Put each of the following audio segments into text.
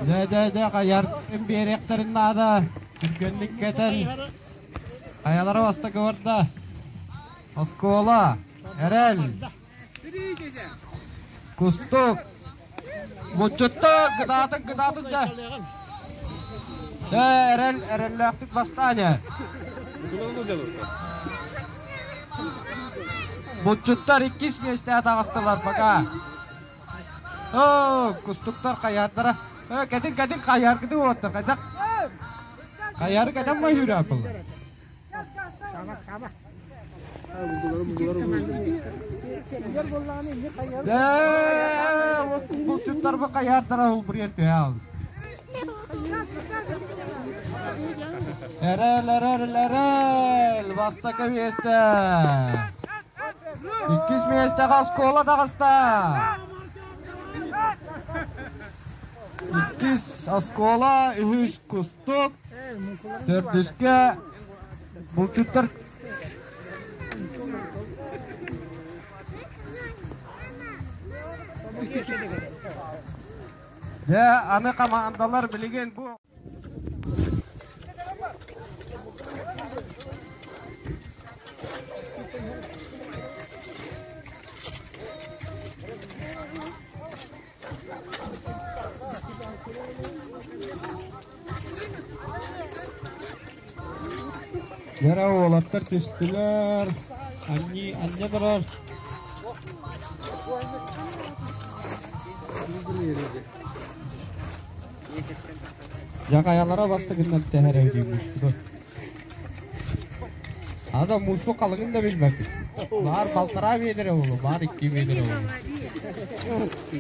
Дьэ, дьэ, дьэ, хайар биэриэхтэрин наада. Түргэнник кэтэн. Хайалара бастакы барда. Оскуола, Эрэл, Кустук, Буччуттар, кытаатын, кытаатын дьэ. Дьэ, эрэл, эрэллээхтик бастаа дьэ. Буччуттар иккис миэстэҕэ таҕыстылар пока. Оо, кустуктар хайаардара. Э, кэтин, кэтин, хайааргыты уоттар, хайдах? Хайаары кэтэн майыыра апылла. Дэ, булчуттар бу хайаардара улбуруйан түһэ Эрэл, эрэл, эрэл! Бастакы миэстэ! Иккис миэстэҕэ оскуола таҕыста! Иккис оскуола, үһүс кустук, төрдүскэ булчуттар Дьэ, аны хамаандалар билигин бу Дьэ, уолаттар түстүлэр, анньыы анньа барар. Дьэ хайалара бастакыннан тэһэр эбитий муспуту. Ада муспу халыҥын да билбэппит. Баар балтараа биэдэрэ буолуо, баар икки биэдэрэ буолуо.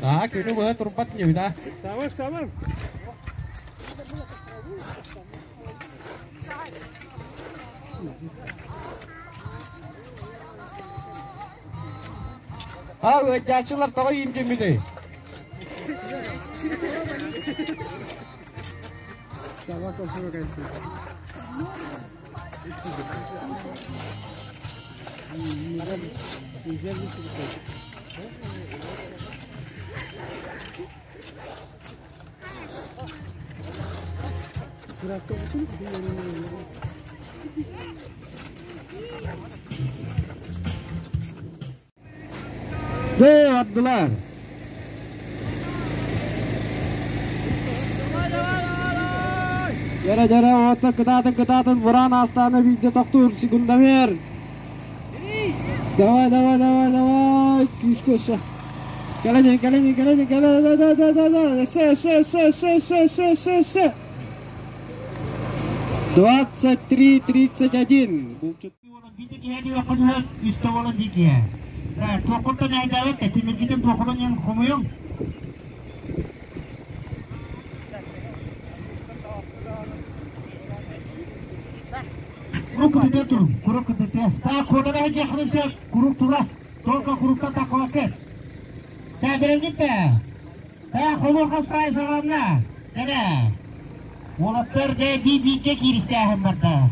Аа, күнү быһа турбат инибит аа. Самар, самар. Аа, ыалдьааччылар тоҕо иимдиммитий? Дьэ, ардылар. Дьэрэ, дьэрэ, уоттан кытаатын, кытаатын, бураан аастаана биирдэ тохтуур секундомер. Давай, давай, давай, давай, күүскэ өссө. Кэлэн, кэлэн, кэлэн, кэлэн, да, да, да, да, да, өссө, өссө, өссө, өссө, өссө, өссө, өссө, өссө. 23-31. Үстэ буолан диэки. Туоххуттан мэһэйдээбэт да, тимиргитин туоххутун диэн хомуйуҥ. Курук кытытыа туруҥ, курук кытытыа. Так, куотара сылдьыаххытын сөп, курук тула. Только куруктан таххыбаккыт. Так, бэлэмнит да. Так, хомур хапсаай саҕаланна. Кэрэ. Уолаттар дьэ биир-бииргэ кииристээһин барда.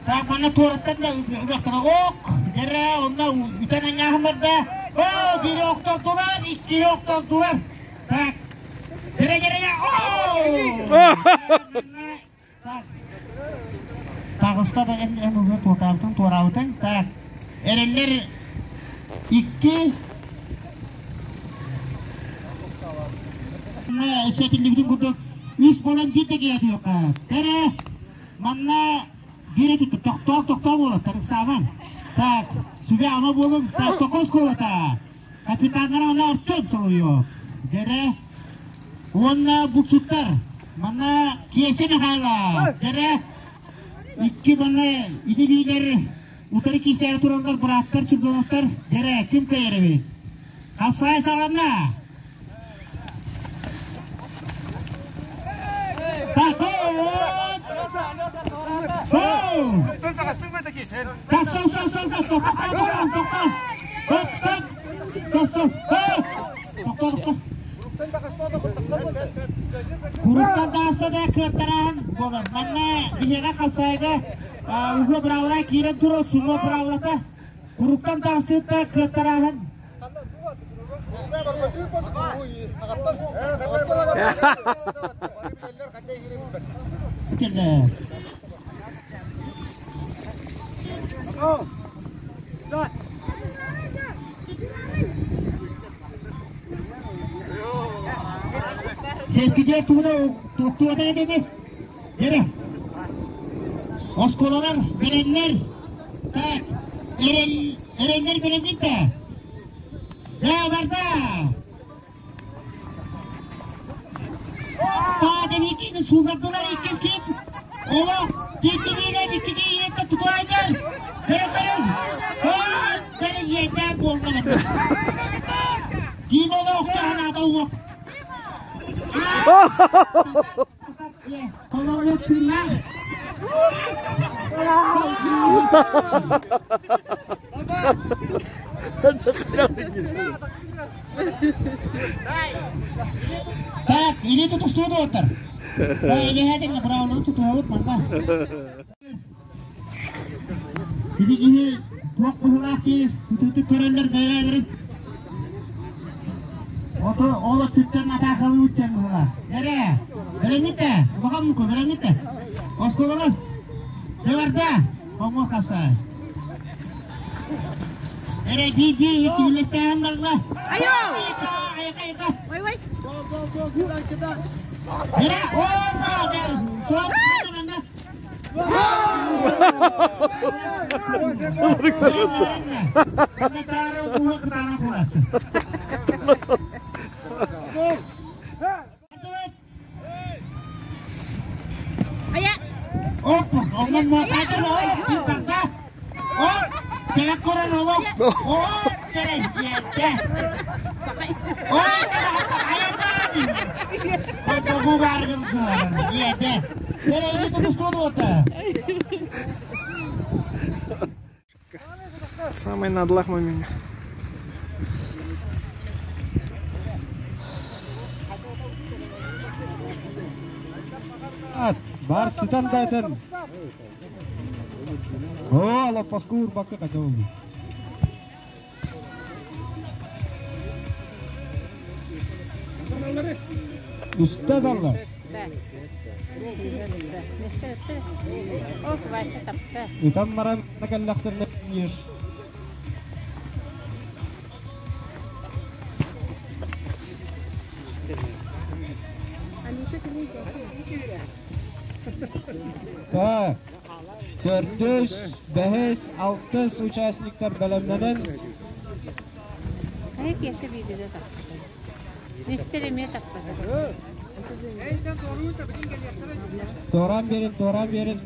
Так, манна туораттан да ылыахтара. Ок! Дьэрэ, онно үтэн анньааһын барда. О, биири охтордулар, иккиһи охтордулар. Так, дьэрэ, дьэрэ, о! Таҕыста да эн эн уһа туотаабытын туораабытын. Так, эрэллэр икки Сэтиллибитин курдук үс буолан биир да киһи атыахха. Эрэ манна биир этикки тохтоох тохтоо буолаттар ыксааман. Так, сүбэ ама буолуҥ. Так, токо оскуолата. Капитаннара манна Артем солуйуо. Дэрэ уонна булчуттар. Манна Киэсэ Михайлов. Дэрэ икки манна ити биилэр утары киисээри тураллар бырааттар Чурдоновтар. Дэрэ ким кыайар эбит? Хапсаай саҕаланна. Такой! Так, стоп, стоп, стоп, стоп, стоп, тоқтоо, тоқтоо, стоп, стоп, стоп, стоп, тоқтоо, тоқтоо. Куруктан тааста да кыаттараан буолар. Манна биһиэхэ хапсаайга уже быраабыла киирэн турар, сумо быраабылата. Куруктан таастыытта кыаттарааһын. Кэллэ. Сэркидиэ тугуна туохтуота эдини? Дere. Оскуолалар бэлэмнэр. Так, эрэл эрэллэр бэлэммит да. Да барда. Таатабикини сууллардылар иккис ким? Олох титтибиинэ биттики ийэтэ тутуайдар. Көрө-көрүҥ. Көрө ийэтэ буолла. Ким олох таһанаата уох. Холорук тыыннаах. Так, или тутустуу дуоттар. Илиһэтин быраалары тутуһабыт манна. Ити киһи туох быһыылаах киһи ытыытык көрөллөр бэйэлэрин. Ото ол өттүттэн атаакалыы үттэн быһыылаах. Эрэ, бэлэммит ээ, улахан муку бэлэммит ээ. Оскуоланы Дэварда, хомуох хапсаай. Эрэ биир-биир үллэстээн барла. Айо! Айка, айка. Ой, ой. Эрэ, опа, соп, манна. Ая! Самый надлах момент. Бар сытан да этен. О, лоппоску урбакка кача болду. Үстэ далла. Ох, Вася тапта. Ытан баран кэллэхтэринэ еш. Так. Төрдүс, бэһис, алтыс участниктар бэлэмнэнэн Хайа кеша биирдэ тапта. Нестер эмиэ таппата. Туораан биэрин, туораан биэрин.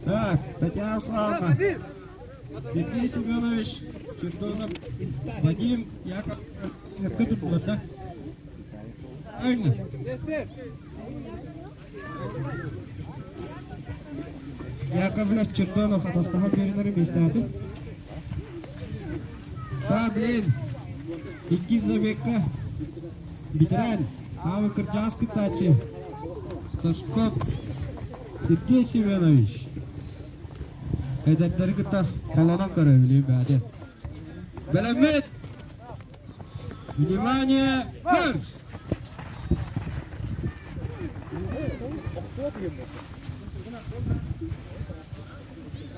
Так, Татьяна Славовна, Сергей Семенович, Чердонов, Вадим, Яков, Кытык да? Правильно? Яковлев, Чердонов, атастаһан биэринэри миэстэтин. Да, блин, иккис забегка ветеран, Аавы кырдьаҕас кыттааччы Сташков Сергей Семенович. Эдэрдэри кытта холонон көрөбүлүүм баады. Бэлэммит! Внимание! Марш!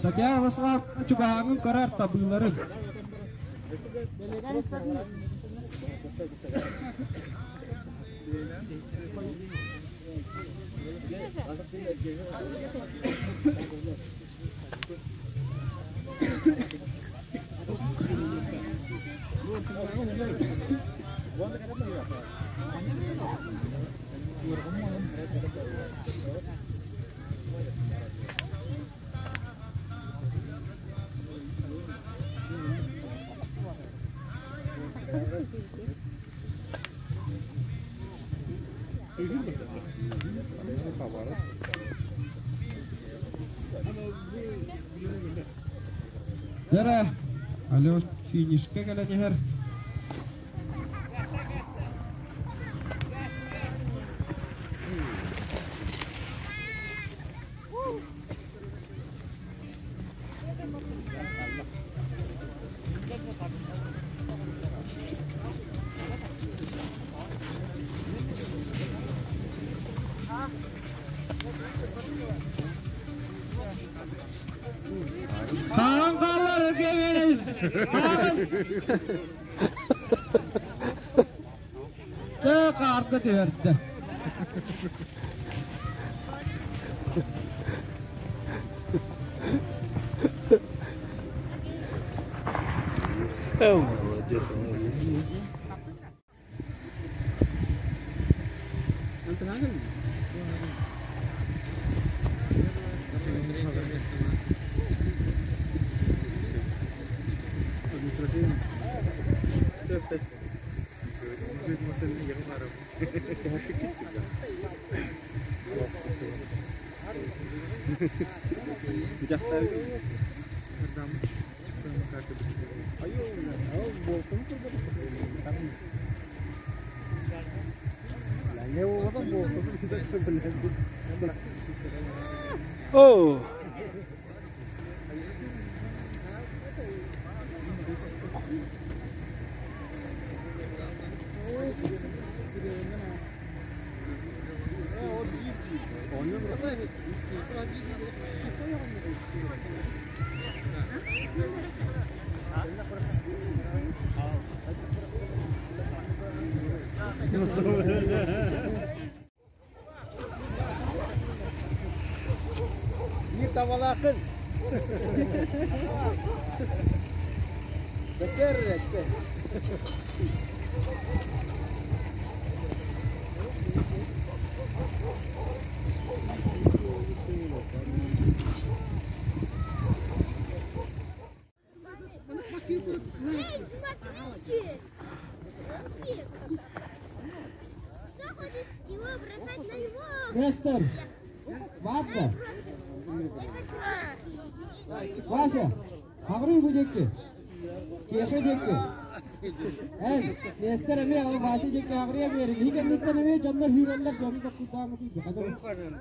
Татьяна Ваславовна чугаһааҥҥын көрөр табыыларын. Дьэрэ, Алеш финишка кэлэн иһэр. Хаан хааллар өргөмөнүс. Хаан. Хаарга түһэрдэ. Молодец. Oh. Биир табалааххын. Бэсэр Эй, смотрите! Кто хочет его бросать на него? Нестор, Ватка, Вася, Хагры бу диэки, Кеша диэки. Эн, Нестор эмиэ ол Вася диэки Хагрыа биэрин. Иһи кэнниттэн эмиэ дьоннор хүүрэллэр дьону токкутаамы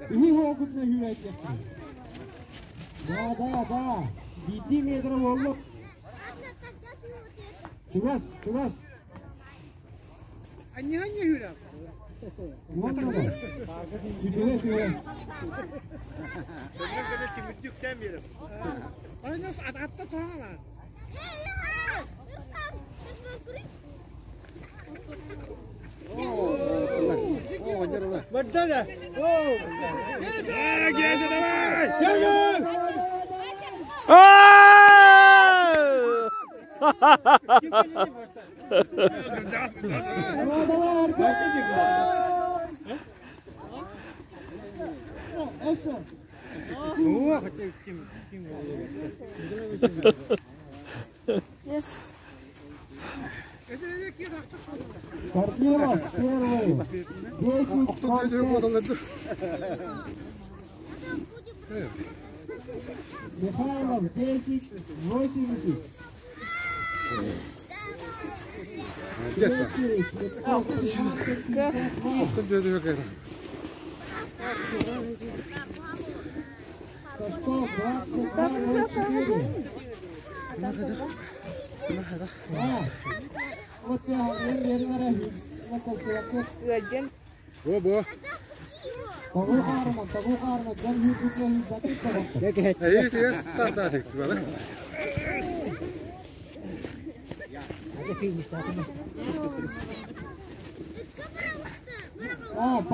Иһи хоокутна хүүрәйдиэхтэр. Да, да, да. Биирдии метр буоллук. Ладно, тогда ты вот это. Чугас, чугас. Уон да. Үтүө, үтүө. Эй, ага! Там, посмотри. Давай, давай, Аркадий. Эссе. Yes. Корнилов первый. 10 Михайлов 10 80. Третий, Цветков, 17, Сашков 22, 04. А, вот я, Ыалдьан Бо-бо. Тогда пусти его. По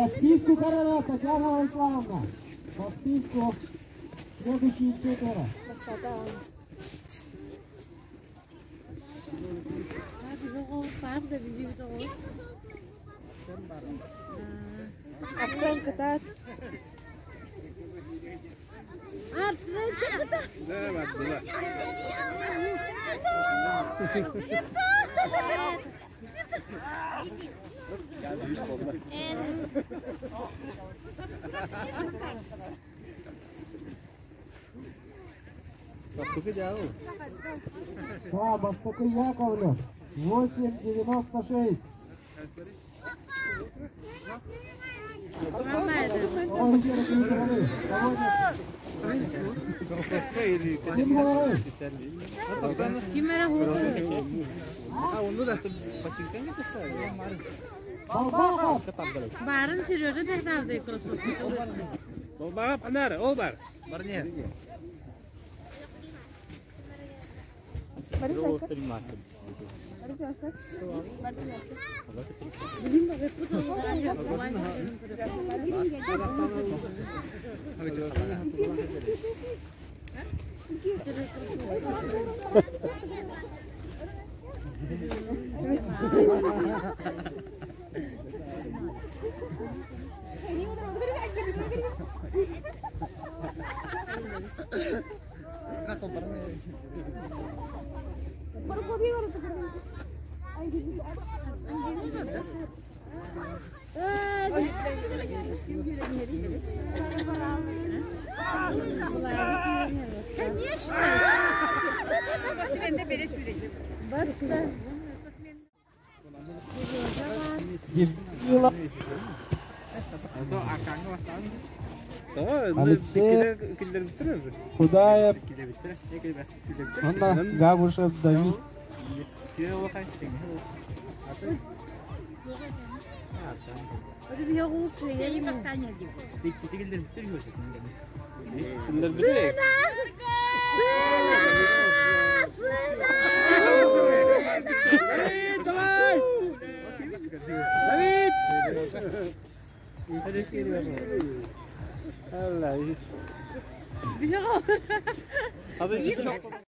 списку короля Татьяна Владиславовна. По списку следующие четверо. Арсен кытаат. Да, Бастакы Яковлев. 8,96. Барын Сережа тахтавды кроссовки. Алексей Худаев, Анна Габушев, Давид.